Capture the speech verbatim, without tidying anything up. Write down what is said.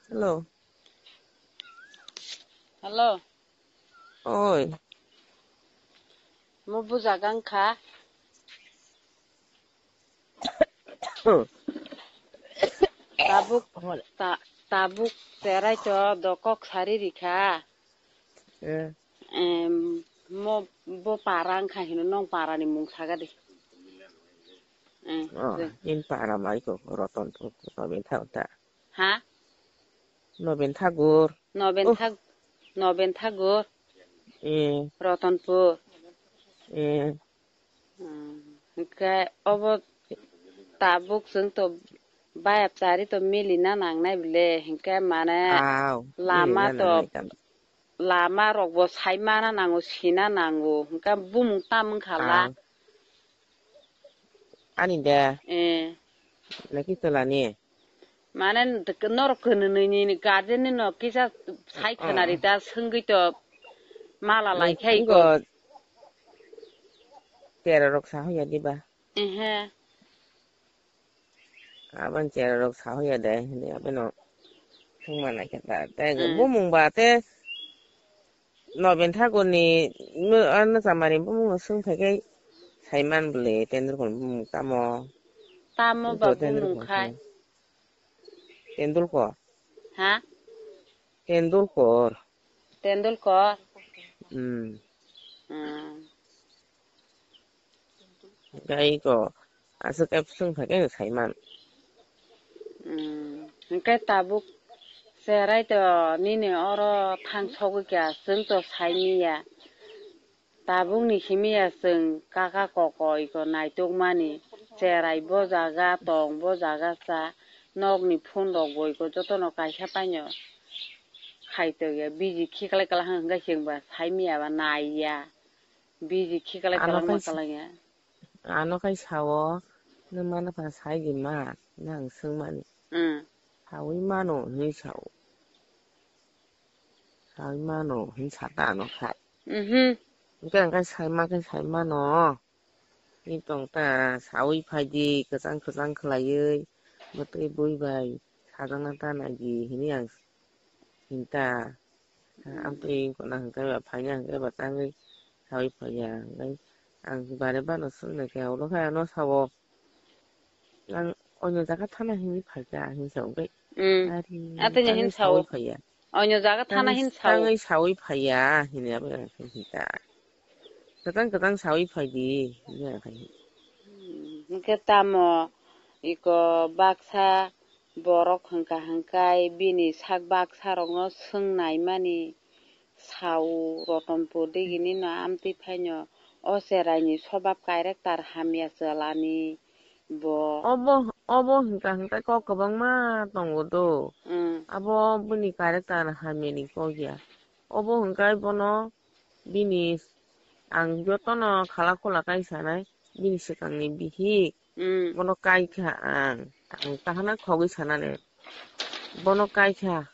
Hello. Hello. Oi. Mo bujaga wngkha. Tabuk, ta-, tabuk cherai to dokok sari rikha. Eh. Em, mo bo para wngkha hino nong para ni mung saga di. Eh, Oh, je. In para mai ko roton to, to bin thau ta. Ha? Noben Thakur. Noben Oh. Thak-, Noben Thakur. Eh. Rotonpur. Eh. Hmm. Hingke obo tabuk chwng to bayap chari to milina nangnai bile, hingke mane Aw, lama milina to, nangnai tam. Lama rok bo sai mana nango, sina nango, hingke bumung tam wngkha la. Aw. Ani de. Eh. Laki tolani. Mane norok kwnwi nini guardian ni no kisa sai Oh. Khwnari ta swngwi to mala lai khai Ingo ko. Tera rok sa hoya diba? Ehe. Aban tera rok sa hoya de, hini abeno thwngma lai khe ta. Te Mm. Bumung ba te Noben Thakur ni, ano chamari bumung swng phai khe sai man bwle, Tendulkar bumung tamo. Tamo Ito ba Tendulkar bumung khai? Tendulkar. Ha? Tendulkar. Tendulkar? Hmm. Hmm. Gai ko, aswk khe swng phai khe sai man. Hmm. Hingke tabuk cherai to nini oro thang sogwi kha, chwng to sai miya. Tabukni himya chwng kaka koko iko naitukmani, cherai bo jaga tong, bo jaga cha, nokni phone rok bo iko jotono kaisa paino khaitokya, biji khiklai kala hwnkhe chwngba saimiyaba naiya, biji khiklai Ano kala ma kaisa, kalaiya. Ano kai sao, nang mano pha sai di ma, nang swngmani. Mm. Saui mano hinwi sao. Saui mano hin sata ano khai. Mhm. Hingke ang kai sai ma kai sai mano. Ni tong ta saui phai di kwchang kwchang khwlaiwi bwtwi bui bai sajakna ta nai di hinwi ang hinta. Amtwi wngkha na hingke ba phaina hingke ba tangwi saui phaiya. Hingke ang bare bano swngnaikhe ulo khe ano sao. Ang onyo jaga thana hinwi phaikha hinwi sao hingke. Mm. Ari Atanya tangwi hin sao. Saui phaiya. Onyo jaga thana Tangwi, hin sao. Tangwi saui phaiya hinwi abo ang khe hinta. Kwtang kwtang saui phai di hinwi ang khe. Hmm, hingke tamo iko baksa borok hingka hingkai bini sak baksa rokno swng naimani sao Rotonpur digini no amtwi phaino o cherai ni sobab character hamya chwla ni bo. Obo, obo hingka hingkai kok kwbangma tongo do. Hmm. Abo bini character hamya ni kok ya. Obo hingkai bono bini ang jotono khala khola kai sanai, bini swkangni bihik, Mm. Bono kai kha ang, ang tahana khogwi sanani. Bono kai kha,